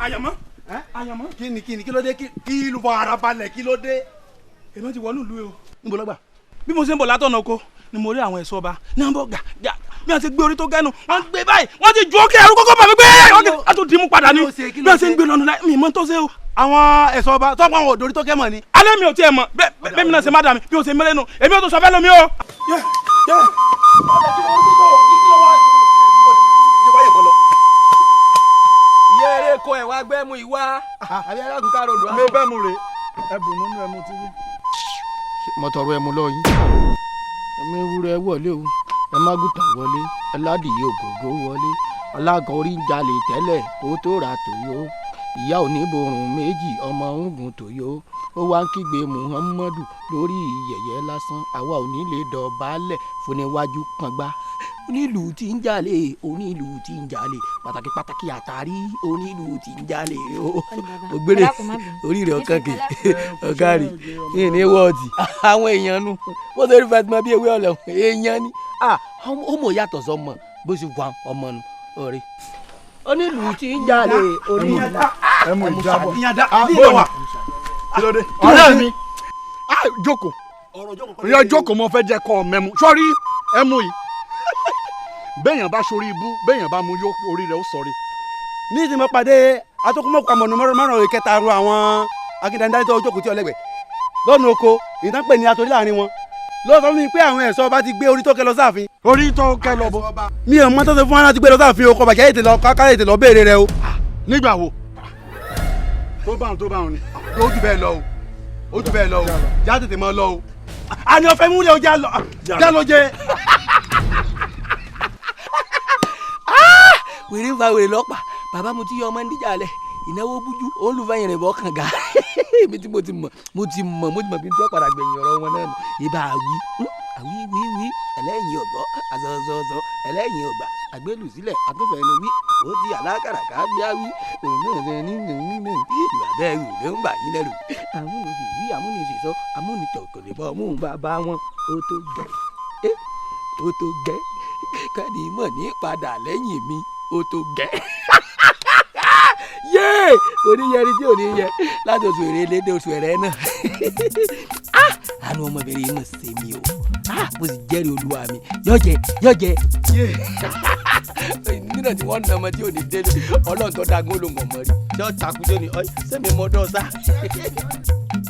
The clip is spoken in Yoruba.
Àyànmọ́, Àyànmọ́. Kí ni, kí ni, kí ló dé? Kí ló fọ ara balẹ̀? Kí ló dé? Èmi ti wọnú ìlú yìí o. Níbo ló gbà? Bí mo ṣe ń bọ̀ látọ̀nà oko ni mo rí àwọn ẹ̀ṣọ́ ọba ní wọ́n bọ̀ gà gà bí wọ́n ti gbé orí tó gẹ́nu, wọ́n gbé báyìí, wọ́n ti ju ókè ẹrú kókó bàmí gbé, wọ́n ti dìímú padà ní bí wọ́n ṣe ń gbé lọ́nu láì mi mọ́ tó ṣe o. Àwọn ẹ̀ṣọ́ ọba tọ́pọ̀ àwọn òdòrí tó kẹ́ mọ̀ ni. Alẹ́ mi ò tiẹ̀ mọ̀ bẹ́ẹ̀ mi náà ṣe má dà mí bí o ṣe mẹ́rẹ́nu, èmi ò tó sọ fẹ́ lómi o. Iye eré ko ẹ̀ wá gbẹ́mu ìwá àbí alágùn ká rodò. Mi bẹ́ẹ̀ mu rè é bùn múnú ẹmu tí. Mo tọrọ ẹmu lọ yín, ẹmí ewúrẹ́ wọlé o, ẹ má gùtàn wọlé, aládìyẹ ògògó wọlé, alágan orí ń jalè tẹ́lẹ̀ kó tó ra tòyó, ìyá oníborùn méjì ọmọ ogun tòyó, ó wá ń kígbe Muhammadu lórí yẹ̀yẹ́ lásán, àwa ò ní lè dọ̀bálẹ̀ fúniwájú kàngbá. Onílù tí ń jalè, onílù tí ń jalè, pàtàkì pàtàkì àtàrí onílù tí ń jalè o. Ògbére orí rẹ̀ ọ̀kan kì ọ̀gá rè ní wọ́ọ̀dì. Àwọn èèyàn nu bó ṣe rí fẹsẹ̀ bí ewé ọ̀lẹ̀ èèyàn ni ó mọ̀ yàtọ̀ sọmọ bó ṣe wà ọmọ nu ọ̀rẹ́. Onílù tí ń jalè onílù. Ẹmu ìjábọ̀. Ìyàdá Ọ̀rẹ́ mi jókòó, ìyá jókòó, mo fẹ́ jẹ́ kọ́ ọ mẹ́mu sọ́rí ẹmu yìí. Béèyàn bá sórí ibú, béèyàn bá mu yó, orí rẹ̀ ó sọ̀rí. Ní ti mo pàdé atókùnmọ́kù àmọ̀nù márùn-ún ìkẹta ru àwọn akíndandá tó jókòó tí ọlẹ́gbẹ̀ẹ́ lọ́nà oko ìtàn pè ní atorí láàrin wọn ló sọ fún mi pé àwọn ẹ̀ṣọ́ ọba ti gbé orí tó kẹ lọ sáàfin. Orí tó kẹ lọ bọ. Mi ò mọ tó ṣe fún wa láti gbé lọ sáàfin o, kọ bàjẹ́ ètè lọ káká ètè lọ béèrè rẹ o. Nígbà wo tó bá òun tó bá òun ni. Ó jù bẹ́ẹ̀ lọ o, ó jù bẹ́ẹ̀ lọ o, já tètè mọ́ lọ o. Àní ọ̀fẹ́ múlẹ̀ o, já lọ, já lọ jẹ. Wèrè ń fa wèrè lọ́pàá, bàbá mo ti yọ ọmọ níjà lẹ̀, ìnáwó bújú òun lù fẹ́yìn rìn bọ́ kànga. Èmi tí mo ti mọ̀, mo ti mọ̀, mo ti mọ̀ bí n tí wọ́n padà gbẹ̀yìn ọ̀rọ̀ wọn náà nù. Ibà àwí àwí wí wí ẹlẹ́yìn ọ̀gbọ́ àzọ̀zọ̀zọ̀ ẹlẹ́yìn ọ̀gbà àgbélù sílẹ̀ àtúnfẹ̀ẹ́nu wí ó ti alákàrà kábíyá wí ìwà bẹ́ẹ̀ rù ló ń bà yín lẹ́rù. Amúnisì wí amúnisì sọ amúnitọ̀ kò lè bọ́ ọmú bàbá wọn ó tó gẹ́ ó tó gẹ́ kẹ́ni mọ̀ ní padà lẹ́yìn mi ó tó gẹ́. Yéé kò ní yẹri tí ò ní yẹ láti oṣù èrè lédè oṣù ẹ̀rẹ́ náà. Àánú ọmọbìnrin yìí mọ̀ ṣe mi o, mo sì jẹ́rìí olúwa mi yọ̀jẹ̀ yọ̀jẹ̀ nínà tí wọ́n nà ọmọ tí ò ní délé ọlọ́run tó dágún olóńgbò mọ́ rí tí ó takú tó ní sẹ́mi mọ́ dọ́sà.